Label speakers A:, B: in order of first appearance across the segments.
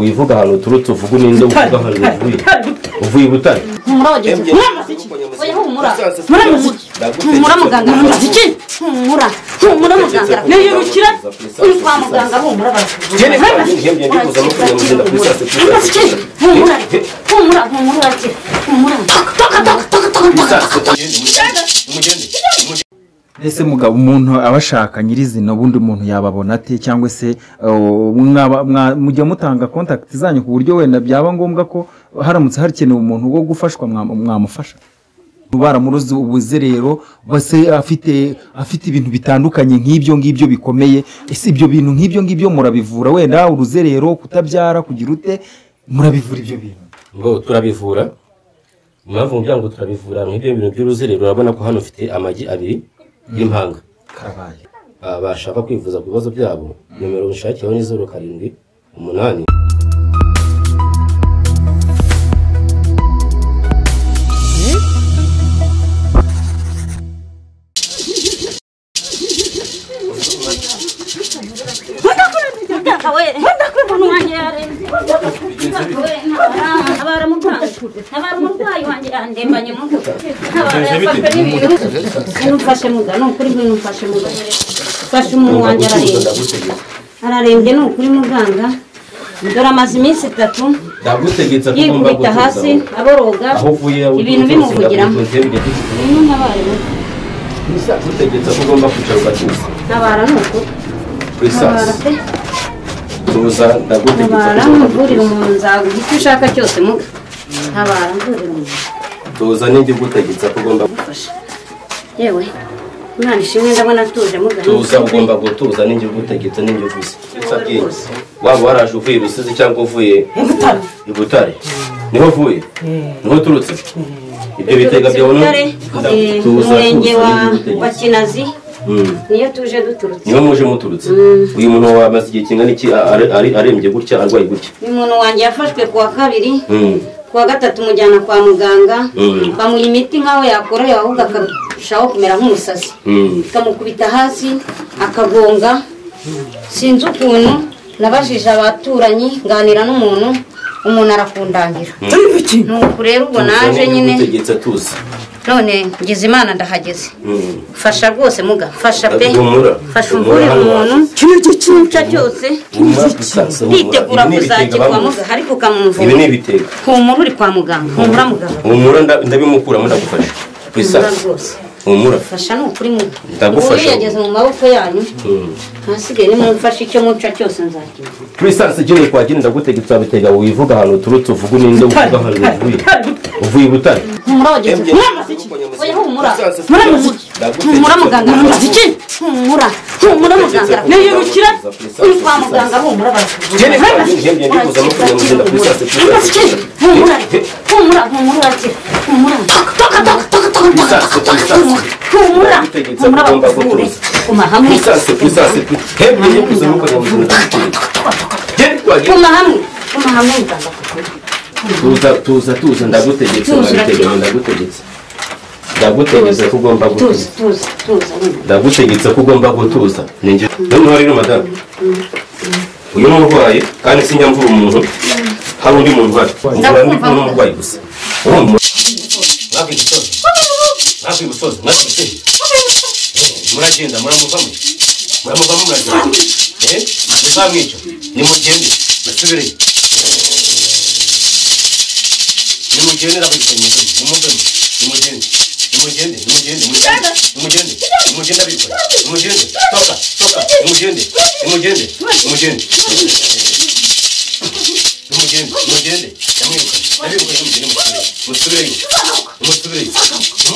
A: Wivuga ahantu uturutse, uvuga uninde, uvuga ahantu uvuye. Uvuye i Butare.
B: Humura wageze. Oya humura. Humura muganga. Humura. Humura muganga. Niyirukira uri kwa muganga humura barakuvura. Humura. Humura humura urakira. Humura. Toka toka toka toka toka.
C: Ese mugabo umuntu abashaka nyirizina ubundi umuntu yababona ate, cyangwa se mujya mutanga contact zanyu ku buryo wenda byaba ngombwa ko haramutse hakenewe umuntu wo gufashwa mwamufasha? Baramuruzi ubuzerero base afite ibintu bitandukanye nk'ibyo ngibyo bikomeye. Ese ibyo bintu nk'ibyo ngibyo murabivura? Wenda uruzerero, kutabyara, kugira ute, murabivura ibyo bintu?
A: Ngo turabivura. Impamvu ngira ngo turabivura nk'ibyo bintu by'uruzerero, urabona ko hano ufite amagi abiri y'impanga
C: karabaye.
A: Bashaka kwivuza ku bibazo byabo, nimero nshakiraho ni 078.
B: Ararembye ni ukuri muganga, dore amaze iminsi 3 yikubita hasi aboroga, ibintu bimuvugiramo. Ntabara ni ukuri. Ntabara mvurira umuntu, nzaguha icyo ushaka cyose muga. Ntabara mvurira umuntu.
A: Tuza n'indi gutegetse ko ugomba
B: gufasha. Yewe Imana ishimwe ndabona atuje muga.
A: Tuza ugomba gutuza n'indi gutegetse n'indi uvuze. Waba waraje uvuye Rusizi cyangwa uvuye i Butare? Niho uvuye? Niho uturutse? Ibyo bitega byawe
B: tuza umurenge wa Kinazi. Niyo tuje duturutse.
A: Niyo muje muturutse. Uyu muntu wamaze igihe kingana iki arembye gutya, arwaye gutya?
B: Uyu muntu wanjye yafashwe kuwa 2, kuwa 3 mujyana kwa muganga, bamuha imiti nkaho yakorohewe ahubwo akarushaho kumera nk'umusazi. Ikamukubita hasi akagonga. Sinzi ukuntu nabajije abaturanyi, nganira n'umuntu, umuntu arakundangira. Nuko rero ubwo naje nyine none ngize Imana ndahageze. Fasha rwose muga, fasha pe. Fasha umvurire umuntu cy'icyo cyose. Nditegura kuzajya kwa muga ariko ukamumvura.
A: Ibi ni ibitega.
B: Humura uri kwa muganga, humura muganga.
A: Humura ndabimukuramo ndagufasha. Rwose. Humura.
B: Fasha ni ukuri muga.
A: Ndagufasha.
B: Yageze mu maboko yanyu. Hasigaye nimumfashe icyo muca cyose nzakira.
A: Puissance igiye kwa genda ndagutegetse abitega, wivuga ahantu uturutse, uvuga uninde, uvuga ahantu uvuye. Uvuye i Butare.
B: Humura wageze. Oya humura. Humura muganga. Humura. Humura muganga. Niyirukira uri kwa muganga humura barakuvura. Humura. Humura humura urakira. Humura. Toka toka toka toka. Humura. Humura bakuvure. Kuma hamwe. Kuma hamwe. Kuma hamwe muganga.
A: Tuza tuza tuza ndagutegetse, ndagutegetse. Ndagutegetse ko ugomba gutuza.
B: Tuza tuza.
A: Ndagutegetse ko ugomba gutuza. Ninjye noneho rero madame. Uyu ni umurwayi kandi sinjya mvura umuntu. Hari undi muntu uhari. Ndi kumwe n'umurwayi gusa. Urumva? Mwakwibusoza. Mwakwibusoza. Mwakwibusoza. Muragenda muramuvamo. Muramuvamo muragenda. Muzamwica. Nimugende. Musubireyo. Nimugende ndabikora. Nimuvemo. Nimugende. Nimugende, nimugende, nimugende, nimugende abikora. Nimugende, toka, toka, nimugende, nimugende, nimugende. Nimugende, nimugende, ndamwirukanye, ndabirukanye, nimugende, musubireyo, musubireyo,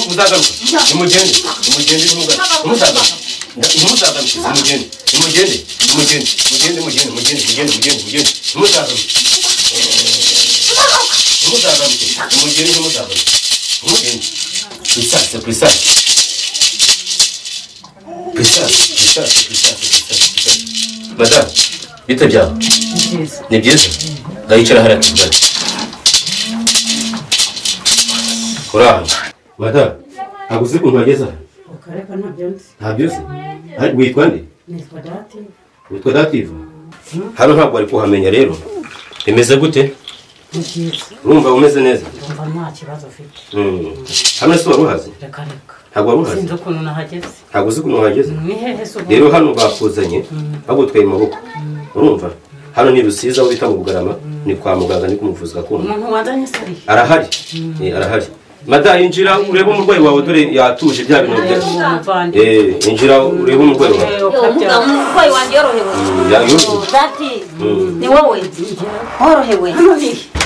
A: muzagaruka, nimugende, nimugende, ntimuzagaruke, ntimuzagaruke, nimugende, nimugende, nimugende, nimugende, nimugende, nimugende, nimugende, nimugende, ntimuzagaruke, ntimuzagaruke, nimugende, ntimuzagaruke, nimugende. Puissance, puissance. Puissance, puissance, puissance, puissance. Madame, bite byawe? Ni byiza. Ndayicara hariya tuvugane. Uraho. Madame, ntabwo uzi ukuntu wageze aha?
D: Ukareka ntabyo nzi.
A: Ntabyo uzi? Witwa nde?
D: Nitwa Dative.
A: Witwa Dative? Hano ntabwo wari kuhamenya rero. Bimeze gute?
D: Ni byiza.
A: Urumva umeze neza?
D: Ndumva nta kibazo ufite.
A: Hano se wari uhazi?
D: Reka reka.
A: Ntabwo wari uhazi?
D: Sinzi ukuntu nahageze.
A: Ntabwo uzi ukuntu wahageze?
D: Ni hehe se ubu?
A: Rero hano bakuzanye bagutwaye mu maboko. Urumva? Hano ni Rusizi aho bita mu Bugarama, ni kwa muganga, ni ku muvuzi gakondo.
D: Umuntu wazanye se ari?
A: Arahari. Arahari. Mada, injira urebe umurwayi wawe, dore yatuje bya bintu bye. Injira urebe umurwayi wawe.
B: Umurwayi wanjye yorohewe. Dati, ni wowe worohewe.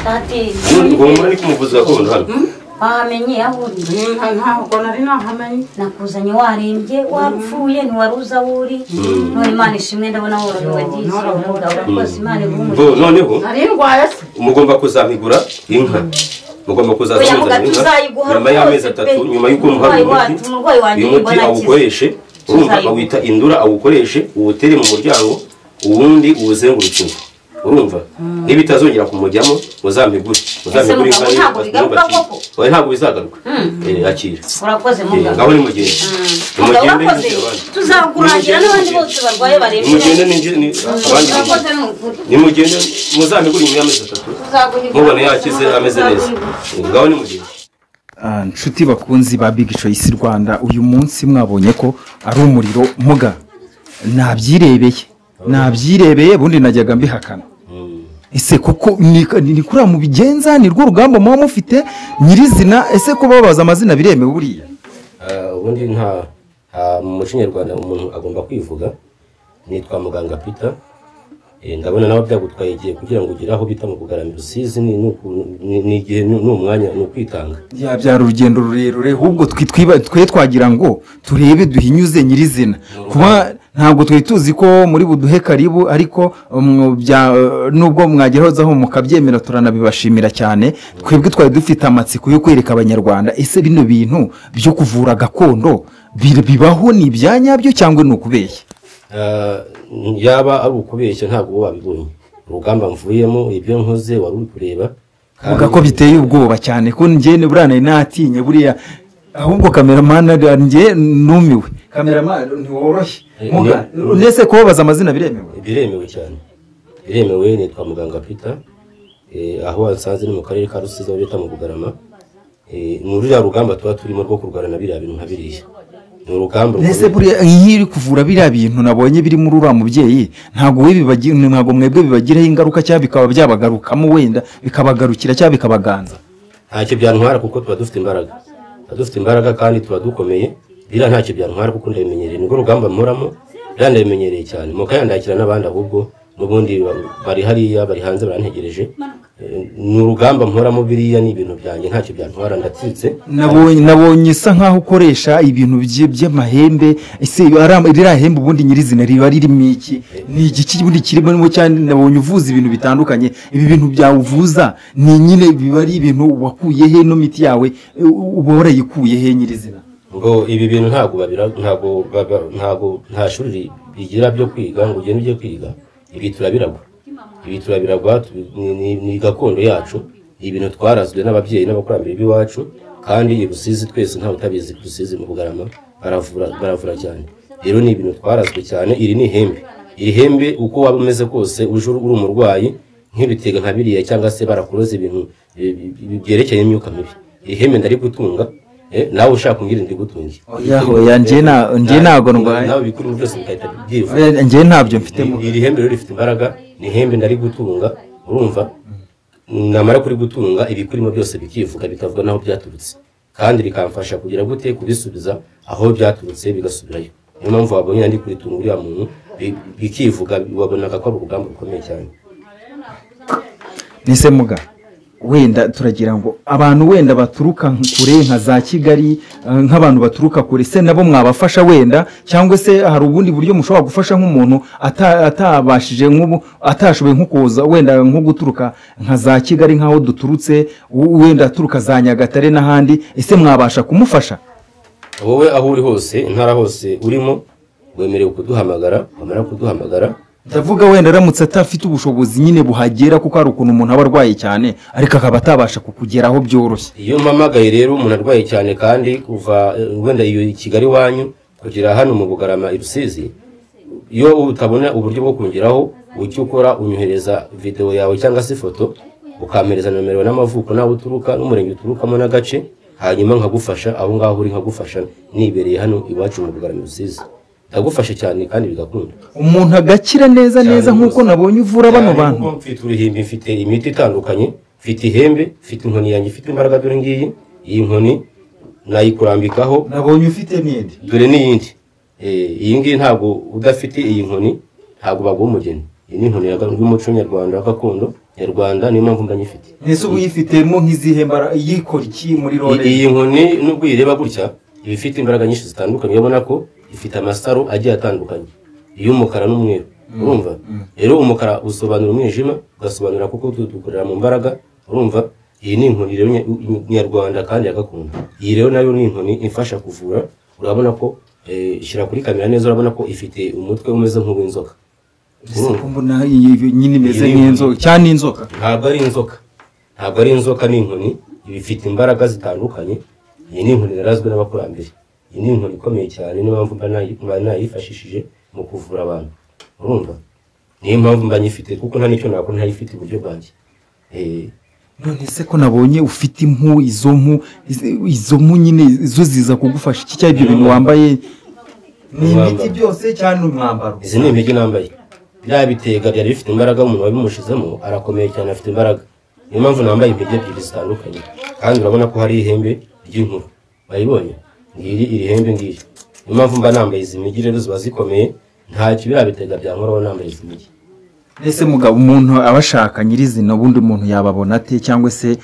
B: Dati,
A: ngomba ni kumuvuzi gakondo hano.
B: Wahamenye aho uri?
D: Ntabwo nari nahamenye.
B: Nakuzanye warembye, wapfuye, ntiwari uzi aho uri. None Imana ishimwe, ndabona worohewe disi. Urakoze, Imana iguhe.
A: Noneho
D: nari ndwaye se.
A: Mugomba kuzamigura inka. Mugomba kuzaza inka nyuma y'amezi 3, nyuma y'uko muhaye umuti. Uyu muti awukoreshe, urumva bawita indura, awukoreshe uwutere mu muryango, uwundi uwuzengurutse. Urumva? Niba itazongera kumujyamo muzamigure. Muzamigure inka. Oya, ntabwo bizagaruka. Akira.
B: Urakoze muganga.
A: Ngaho ni mugende.
B: Mugende tuzakurangira n'abandi bose barwaye barembye.
A: Mugende ninjire ni abandi. Ni mugende muzamigure nyuma y'amezi 3. Mubone yakize ameze neza. Ngaho ni mugende.
C: Nshuti bakunzi ba Big Choice Rwanda, uyu munsi mwabonye ko ari umuriro muga. Nabyirebeye bundi najyaga mbihakana. Ese koko ni kuri mubigenza, ni rwo rugamba muba mufite nyirizina? Ese ko babaza amazina biremewe buriya?
A: Ubundi nta mu muco nyarwanda umuntu agomba kwivuga. Nitwa muganga Peter. Ndabona nawe byagutwaye igihe kugira ngo ugere aho bita mu Bugarama. Rusizi ni igihe n'umwanya ni ukwitanga.
C: Byari urugendo rurerure, ahubwo twe twagira ngo turebe duhinyuze nyirizina. Kuba ntabwo twari tuzi ko muri buduhe karibu, ariko nubwo mwageraho mukabyemera turanabibashimira cyane. Twebwe twari dufite amatsiko yo kwereka abanyarwanda ese bino bintu byo kuvura gakondo bibaho, ni ibyanyabyo cyangwa ni ukubeshya?
A: Yaba ari ukubeshya ntabwo wabibonye. Urugamba mvuyemo, ibyo nkoze wari uri kureba.
C: Vuga ko biteye ubwoba cyane, ko njye buriya nari natinye buriya, ahubwo kameramani njye numiwe. Kameramani ntiworoshye. Ndetse kubabaza amazina biremewe?
A: Biremewe cyane. Biremewe. Nitwa muganga Peter. Aho wansanze ni mu karere ka Rusizi aho bita mu Bugarama. Ni ruriya rugamba tuba turimo rwo kurwana na biriya bintu nka biriya.
C: Ese buriya iyo uri kuvura biriya bintu nabonye biri muri uriya mubyeyi, ntabwo ntabwo mwebwe bibagiraho ingaruka cyangwa bikaba byabagarukamo, wenda bikabagarukira cyangwa bikabaganza?
A: Ntacyo byantwara kuko tuba dufite imbaraga. Tuba dufite imbaraga kandi tuba dukomeye. Biriya ntacyo byantwara kuko ndabimenyereye. Nibwo rugamba mporamo, biriya ndabimenyereye cyane. Mukayandakira n'abandi ahubwo n'ubundi bari hariya, bari hanze barantegereje. Ni urugamba mporamo, biriya ni ibintu byanjye, ntacyo byantwara, ndatsitse.
C: Nabonye isa nkaho ukoresha ibintu by'amahembe. Ese ririya hembe ubundi nyirizina riba ririmo iki? Ni igiki ubundi kirimo cyane? Nabonye uvuza ibintu bitandukanye. Ibi bintu byawuvuza ni nyine biba ari ibintu wakuye he? No miti yawe uba warayikuye he nyirizina?
A: Ngo ibi bintu ntabwo nta shuri bigira byo kwiga ngo ugende ujye kwiga. Ibi turabiragwa. Ibi turabiragwa, ni gakondo yacu. Ibintu twarazwe n'ababyeyi n'abakurambere b'iwacu, kandi i Rusizi twese ntawe utabizi. Rusizi mu Bugarama baravura cyane. Rero ni ibintu twarazwe cyane. Iri ni ihembe. Iri hembe uko waba umeze kose, uje uri umurwayi nk'ibitega nka biriya cyangwa se barakuroza ibintu byerekeye imyuka mibi, iri hembe ndarigutunga. Nawe ushaka umbwire ndigutunge.
C: Oya, njye ntabwo ndwaye.
A: Nawe bikuru byose bikahita byivuga.
C: Njye ntabyo mfitemo.
A: Iri hembe rero rifite imbaraga, ni ihembe ndarigutunga, urumva? Namara kurigutunga ibikurimo byose bikivuga, bikavuga naho byaturutse. Kandi rikamfasha kugira gute kubisubiza aho byaturutse bigasubirayo. Niyo mpamvu wabonye ndi kuritunga uriya muntu bikivuga, wabonaga ko ari urugamba rukomeye cyane.
C: Nise muga, wenda turagira ngo abantu wenda baturuka kure nka za Kigali, nk'abantu baturuka kure, se nabo mwabafasha wenda, cyangwa se hari ubundi buryo mushobora gufasha nk'umuntu atabashije nk'ubu, atashoboye nko kuza wenda nko guturuka nka za Kigali nk'aho duturutse, wenda aturuka za Nyagatare n'ahandi, ese mwabasha kumufasha?
A: Wowe aho uri hose, intara hose urimo, wemerewe kuduhamagara, wamara kuduhamagara.
C: Ndavuga wenda aramutse atafite ubushobozi nyine buhagera, kuko hari ukuntu umuntu aba arwaye cyane ariko akaba atabasha kukugeraho byoroshye.
A: Iyo mpamagaye rero umuntu arwaye cyane kandi kuva wenda iyo Kigali wanyu kugera hano mu Bugarama i Rusizi, iyo utabona uburyo bwo kongeraho Icyo ukora, unyohereza videwo yawe cyangwa se ifoto, ukampereza nomero n'amavuko n'aho uturuka n'umurenge uturukamo n'agace, hanyuma nkagufasha aho ngaho uri, nkagufasha nibereye hano iwacu mu Bugarama Rusizi. Ndagufasha cyane kandi bigakunda.
C: Umuntu agakira neza neza nk'uko nabonye uvura bano bantu.
A: Mfite uruhimbi, mfite imiti itandukanye, mfite ihembe, mfite inkoni yanjye ifite imbaraga, dore ngiyi. Iyi nkoni nayikurambikaho.
C: Nabonye ufite n'indi.
A: Dore n'iyindi. Iyi ngiyi ntabwo, udafite iyi nkoni ntabwo baguha umugeni. Iyi ni inkoni y'umuco nyarwanda wa gakondo nyarwanda, niyo mpamvu mba nyifite.
C: Ese ubu uyifitemo nk'izihe mbaraga? Iyikora iki muri role?
A: Iyi nkoni nubwo uyireba gutya, iba ifite imbaraga nyinshi zitandukanye. Urabona ko ifite amasaro agiye atandukanye, iy'umukara n'umweru. Urumva rero, umukara usobanura umwijima, ugasobanura kuko dukorera mu mbaraga. Urumva, iyi ni inkoni rero nyarwanda kandi ya gakondo. Iyi rero nayo ni inkoni ifasha kuvura. Urabona ko, shyira kuri kamera neza, urabona ko ifite umutwe umeze nk'uw'inzoka.
C: Ese ko mbona iyi nyine imeze nk'inzoka cyane, inzoka?
A: Ntabwo ari inzoka, ntabwo ari inzoka, ni inkoni iba ifite imbaraga zitandukanye. Iyi ni inkoni yarazwe n'abakurambere. Iyi ni inkoni ikomeye cyane, niyo mpamvu mba nayifashishije mu kuvura abantu. Urumva, niyo mpamvu mba nyifite, kuko nta n'icyo nakora ntayifite iburyo bwanjye.
C: None se ko nabonye ufite impu, izo mpu nyine zo ziza kugufasha iki? Cyangwa ibyo bintu wambaye ni imiti byose cyangwa umwambaro?
A: Izi ni impigi nambaye. Bya bitega byari bifite imbaraga, umuntu wabimushizemo arakomeye cyane, afite imbaraga. Niyo mpamvu nambaye impigi ebyiri zitandukanye. Kandi urabona ko hari ihembe ry'inkuru, bayibonye ngiri, iri hembe ngiri. Niyo mpamvu mba nambaye izi mpigi rero, ziba zikomeye, ntacyo biriya bitega byankoraho nambaye izi mpigi.
C: Ese mugabo, umuntu abashaka nyirizina, ubundi umuntu yababona ate? Cyangwa se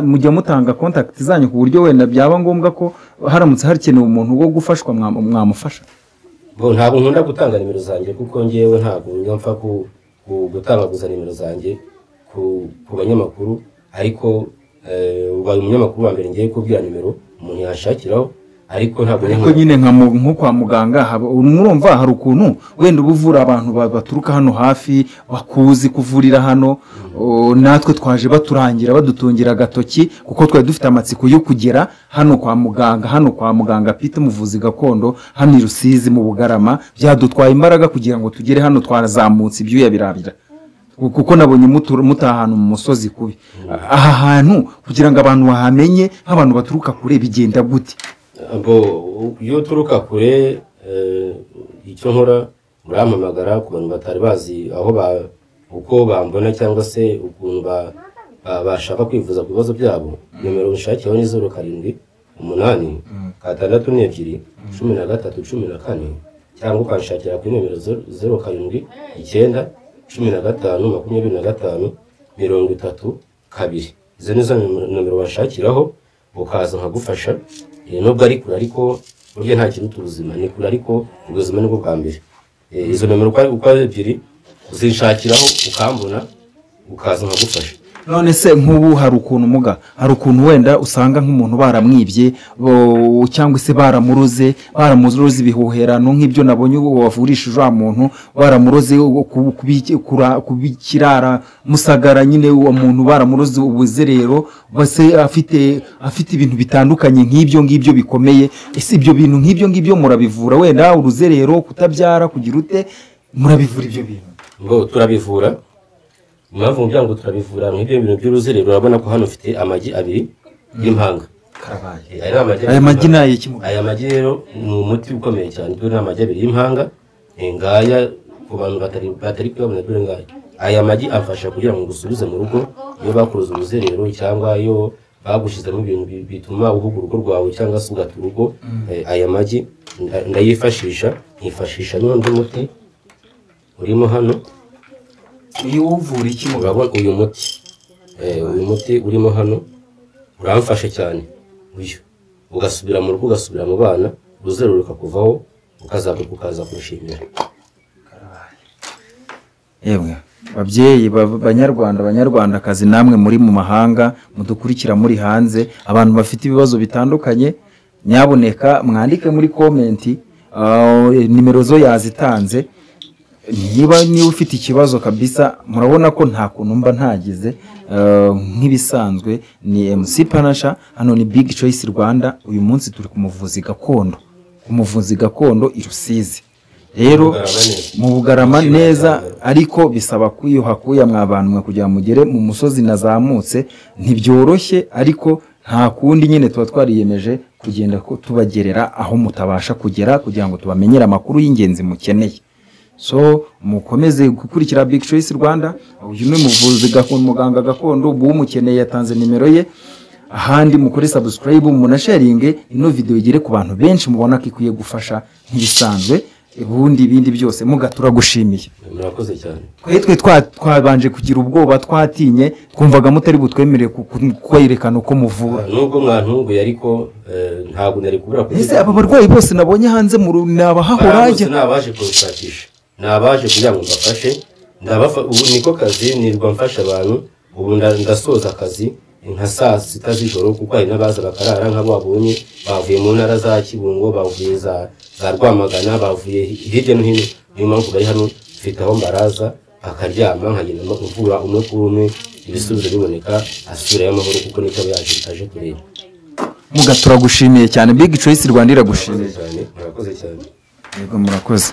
C: mujya mutanga contact zanyu ku buryo wenda byaba ngombwa ko haramutse hakenewe umuntu wo gufashwa mwamufasha?
A: Bo, ntabwo nkunda gutanga nimero zanjye, kuko ngewe ntabwo njya mpfa gutanga gusa nimero zanjye ku banyamakuru. Ariko ubaye umunyamakuru wa mbere ngiye kubwira nimero umuntu yashakiraho, ariko ntabwo
C: Ariko nyine nko kwa muganga murumva hari ukuntu wenda uba uvura abantu baturuka hano hafi, bakuzi kuvurira hano. Natwe twaje baturangira, badutungira agatoki, kuko twari dufite amatsiko yo kugera hano kwa muganga, hano kwa muganga Peter, umuvuzi gakondo, hano i Rusizi mu Bugarama. Byadutwaye imbaraga kugira ngo tugere hano, twarazamutse ibyuya birabira, kuko nabonye muta ahantu mu musozi kubi. Aha hantu kugira ngo abantu bahamenye, nk'abantu baturuka kure, bigenda gute?
A: Bo, iyo uturuka kure, icyo nkora, urampamagara. Ku bantu batari bazi aho uko bambona cyangwa se ukuntu bashaka kwivuza ku bibazo byabo, nimero nshakiraho ni 078 62 13 14, cyangwa ukanshakira kuri nimero 079 15 25 32. Izo nizo nomero wanshakiraho, ukaza nkagufasha. Nubwo ari kure, ariko burya nta kiruta ubuzima. Ni kure, ariko ubuzima nibwo bwa mbere. Izo nomero uko ari ebyiri uzishakiraho, ukambona, ukaza nkagufasha.
C: None se nk'ubu hari ukuntu muga, hari ukuntu wenda usanga nk'umuntu baramwibye cyangwa se baramuroze ibihuherano nk'ibyo nabonye ubu wavurishije uriya muntu, baramuroze kubikirara musagara nyine, uwo muntu baramuroze ubuzerero, base afite ibintu bitandukanye nk'ibyo ngibyo bikomeye. Ese ibyo bintu nk'ibyo ngibyo murabivura? Wenda uruzerero, kutabyara, kugira ute, murabivura ibyo bintu?
A: Ngo turabivura. Impamvu mubwira ngo turabivura, nk'ibyo bintu by'uruzerero, urabona ko hano ufite amagi abiri y'impanga.
C: Karabaye.
A: Aya ni amagi
C: Aya
A: abiri
C: magi
A: y'impanga.
C: Ni ay'iki muganga?
A: Aya magi rero ni umuti ukomeye cyane. Dore ni amagi abiri y'impanga. Ngaya ku bantu batari kuyabona, dore ngaya. Aya magi afasha kugira ngo ugusubize mu rugo iyo bakuroze uruzerero, cyangwa iyo bagushyizemo ibintu bituma uhuga urugo rwawe cyangwa se ugata urugo. Aya magi ndayifashisha, nkifashisha n'undi muti urimo hano.
C: Uyu uvura iki muganga?
A: Urabona uyu muti, uyu muti urimo hano uramfasha cyane. Uyu ugasubira mu rugo, ugasubira mu bana, uruzerero rukakuvaho, ukazagaruka ukaza kunshimira.
C: Yemwe babyeyi, banyarwanda, banyarwandakazi, namwe muri mu mahanga mudukurikira muri hanze, abantu bafite ibibazo bitandukanye, nyabuneka mwandike muri comment. Nimero zo yazitanze. Niba ufite ikibazo kabisa, murabona ko nta kuntu mba ntagize. Nk'ibisanzwe ni MC Panasha, hano ni Big Choice Rwanda. Uyu munsi turi ku muvuzi gakondo, ku muvuzi gakondo i Rusizi. Rero mu Bugarama neza, ariko bisaba kwiyuha kuya mwa bantu mwe kugira mugere mu musozi nazamutse, ntibyoroshye ariko nta kundi nyine tuba twariyemeje kugenda ko tubagerera aho mutabasha kugera kugira ngo tubamenyere amakuru y'ingenzi mukeneye. So mukomeze gukurikira Big Choice Rwanda. Uyu ni umuvuzi gakondo, muganga gakondo, umukeneye yatanze nimero ye. Ahandi mukore subscribe, munasharinge ino video igere ku bantu benshi mubona ko ikwiye gufasha nk'ibisanzwe. Ubundi ibindi byose muga turagushimiye.
A: Murakoze cyane.
C: Twe twabanje kugira ubwoba, twatinye, twumvaga mutari butwemerere kwerekana uko muvura.
A: Nubwo mwantunguye ariko ntabwo nari kubura.
C: Ese aba barwayi bose nabonye hanze ni abahahora?
A: Ni abaje kunshakisha, ni abaje kugira ngo mbafashe. Ubu niko kazi, nirwa mfasha abantu. Ubu ndasoza akazi nka saa 6 z'ijoro, kuko hari n'abaza bakarara nk'abo babonye bavuye mu ntara za Kibungo, bavuye za Rwamagana, bavuye hirya no hino. Niyo mpamvu bari hano, mfite aho mbaraza bakaryama, nkagenda mvura umwe kuri umwe, ibisubizo biboneka, asubirayo amahoro, kuko nicyo aba yaje aje kureba.
C: Muga turagushimiye cyane, Big Choice Rwanda iragushimiye
A: cyane. Murakoze cyane.
C: Yego murakoze.